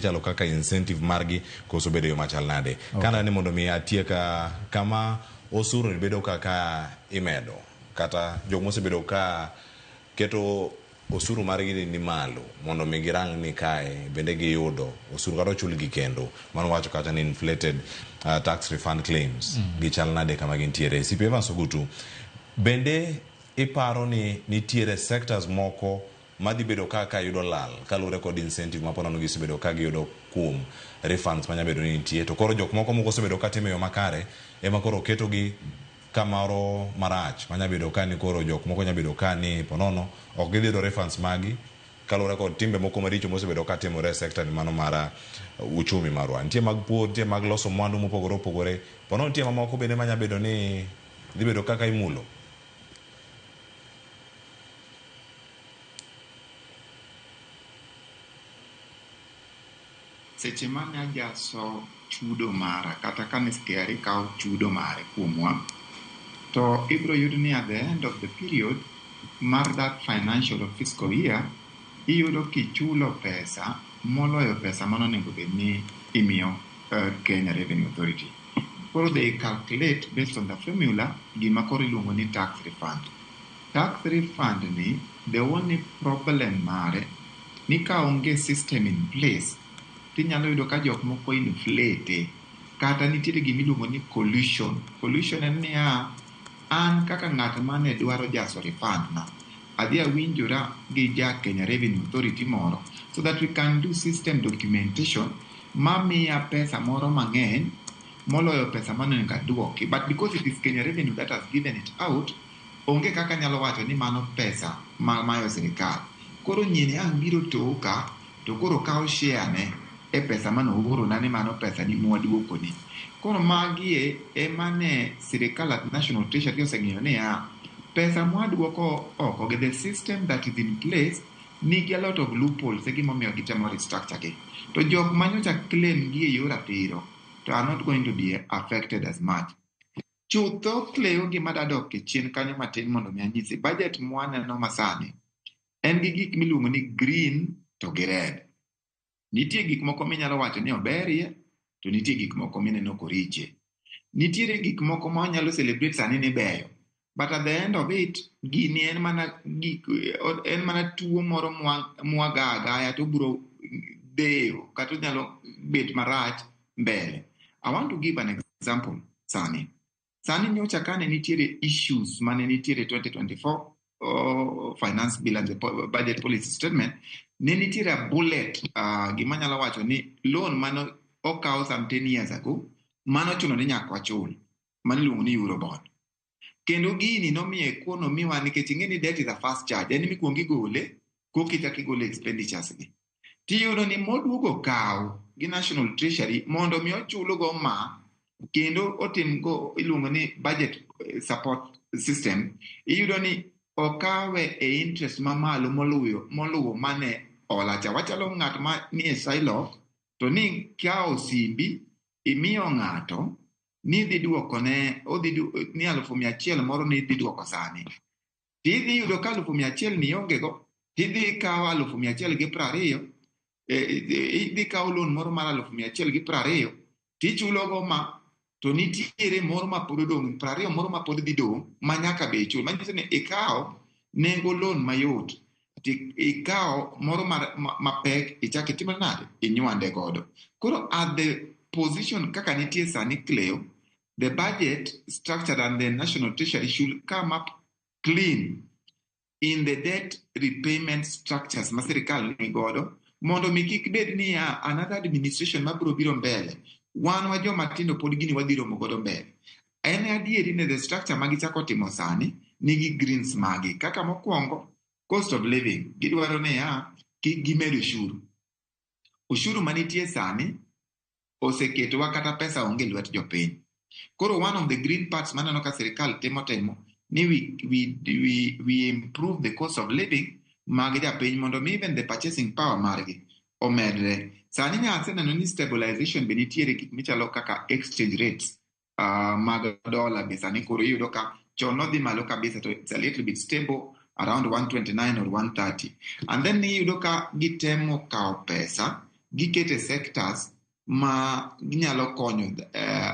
Chalo kaka incentive margi koso bedo yo machal nade. Okay. Kana ni mondo mi atiek kama osuru ni bedo kaka imedo kata jok mosebedo ka keto osuru margi ni malo mondo mi girang ni kae bende giyudo osuru kata ochulgi kendo mano wacho kata ni inflated tax refund claims gichal nade kama gintiere. CP Evans Ogutu, bende iparo ni nitiere sectors moko madhi bedo kaka yudo lal kaluwore kod incentive ma ponono gisebedo ka giyudo kuom refunds manya bedo ni nitie to koro jok moko moko osebedo ka timo e yo makare ema koro ketogi kamoro marach manya bedo ka ni koro jok moko nya bedo ka ni ponono ok gidhi yudo refunds magi kaluwore kod timbe moko maricho mosebedo ka timore e sector ni mano mar uchumi marwa. Nitie mag pur, nitie mag loso mwandu mopogore opogore, ponono nitie mamoko bende manya bedo ni dhi bedo kaka imulo. Seche mane ajaso chudo mara kata kane KRA kawo chudo mare kuomwa, to ibiro yud ni at the end of the period mar that financial or fiscal year, iyudo kichulo pesa moloyo pesa mane onego bed ni imiyo Kenya Revenue Authority. Koro they calculate based on the formula gima koro iluongo ni tax refund. Tax refund ni the only problem mare ni ka onge system in place tinyalo yudo ka jok moko inflate kata nitiere gima iluongo ni collusion. Collusion en niya, an kaka ng'at mane dwaro jaso refund na, adhi awinjora gi ja Kenya Revenue Authority moro so that we can do system documentation mamiya pesa moro mang'eny moloyo pesa mane onego aduoki. But because it is Kenya Revenue that has given it out, onge kaka anyalo wacho ni mano pesa ma mayo sirikal. Koro nyini ang' biro toka to koro kawo share ne e pesa mane oorona ni mano pesa ni mwaduokoni. Koro magie ema ne sirikal at National Treasury oseng'iyo niya, pesa mwaduoko oko gi the system that is in place nigi a lot of loopholes e gimomiyo gitemo restructure gi. To jok manyocha claim gi e yor ratiro to are not going to be affected as much. Chutho Cleo gima dadok e chien kanyo matin mondo mi anyisi budget mwaneno masani en gi gik miluongo ni green to gi red. Nitie gik moko minyalo wacho ni oberie to nitie gik moko mineno koriche. Nitiere gik moko ma wanyalo celebrate sani ni beyo but at the end of it gini en mana gik en mana tuo moro mwaga agaya to obiro deyo kata onyalo bet marach mbele. I want to give an example sani. Sani nyocha kane nitiere issues mane nitiere 2024 finance bill and the budget policy statement, ne nitiere a bullet gima nyalo wacho ni loan mane okaw some 10 years ago mano chuno ni nyaka wachul, mano iluongo ni Eurobond. Kendo gini nomiyo economy wa nikech ing'e ni debt is a fast charge, en mikuongo igole koka ichako igolo expenditures gi. Tiyudo ni moduogo kaw gi National Treasury mondo mi ochulgo ma kendo otimgo iluongo ni budget support system, iyudo ni okawe e interest mamalo moluwo mane hola cha. Wachalo ng'at ma ni e Shylock to ni kawo simbi imiyo ng'ato ni dhi duokone odhi ni 100,000 moro ni dhi duoko sani. Tidhi yudo ka 100,000 ni onge go, tidhi kawo 120,000, idhi kawo loan moro mar 120,000, tichulo go ma to nitiere moro ma pod odong', 20 moro ma pod dhi dong' ma nyaka be ichul. Manyiso ni ikawo nengo loan mayot, ikawo moro mapek ichako itimo nade, inywande godo. Koro at the position kaka nitie sani Cleo, the budget structure and the National Treasury should come up clean in the debt repayment structures ma sirikal ni godo mondo mi kik bed niya another administration mabiro biro mbele wan wa joma tindo pod gini wadhi romo godo mbele. En adieri ni the structure ma gichako timo sani nigi greens magi kaka mokwongo cost of living gidwaro niya kik gimed ushuru. Ushuru manitie sani oseketowa kata pesa onge lwet jopiny. Koro one of the green parts maneno ka sirikal timo ni we improve the cost of living mag japiny mondo mi even the purchasing power margi omedre. Sani nya aseneno ni stabilization be nitiere gik michalo kaka exchange rates mag dollar be sani koro iyudo ka chon nodhi malo kabisa to it's a little bit stable around 129 or 130. And then iyudo ka gitemo kawo pesa Gikete sectors ma ginyalo konyo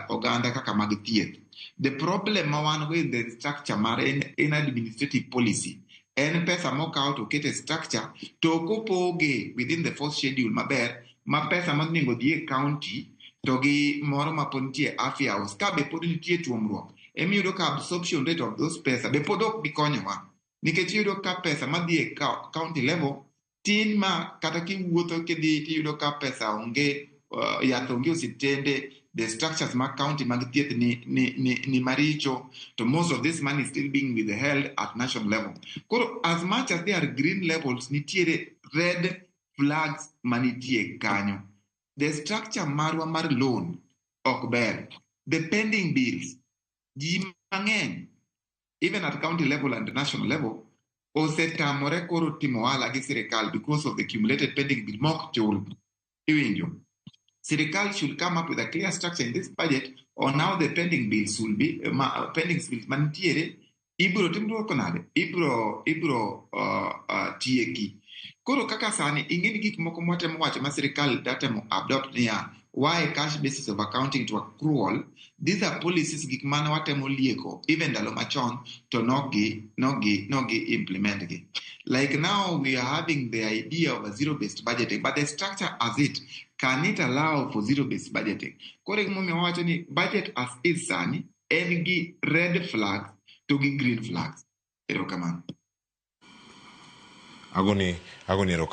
oganda kaka mag thieth. The problem ma wan go in the structure mar en administrative policy. En pesa mokaw to oket e structure to ok opoge within the fourth schedule maber, ma pesa monego dhi e county to gi moro ma pod nitie afya house ka be pod nitie tuomruok. Emiyudo ka absorption rate of those pesa be pod ok bi konyowa, nikech iyudo ka pesa madhi e county level tin, ma kata kiwuotho kidhi tiyudo ka pesa onge, yath onge osiptende, the structures mag county mag thieth ni maricho, to most of this money is still being withheld at national level. Koro as much as there are green levels, nitiere red flags manitie kanyo. The structure marwa mar loan ok ber. The pending bills, ji mang'eny even at county level and national level osetamore koro timo ohala gi sirikal because of the accumulated pending bill mok chul. Iwinjo, sirikal should come up with a clear structure in this budget on how the pending bills will be, pending bills mantiere ibiro tim duoko nade, ibiro tieki. Koro kaka sani ing'e ni gik moko mwatemo wacho ma sirikal datemo adopt niya why cash basis of accounting to accrual. These are policies, gik mane watemo lieko even ndalo machon to nogi implement gi. Like now we are having the idea of a zero based budgeting, but the structure as it can it allow for zero based budgeting? Koro gimomiyo wawacho ni budget as is sani en gi red flags to gi green flags. Erokamano. Agoni erokamano.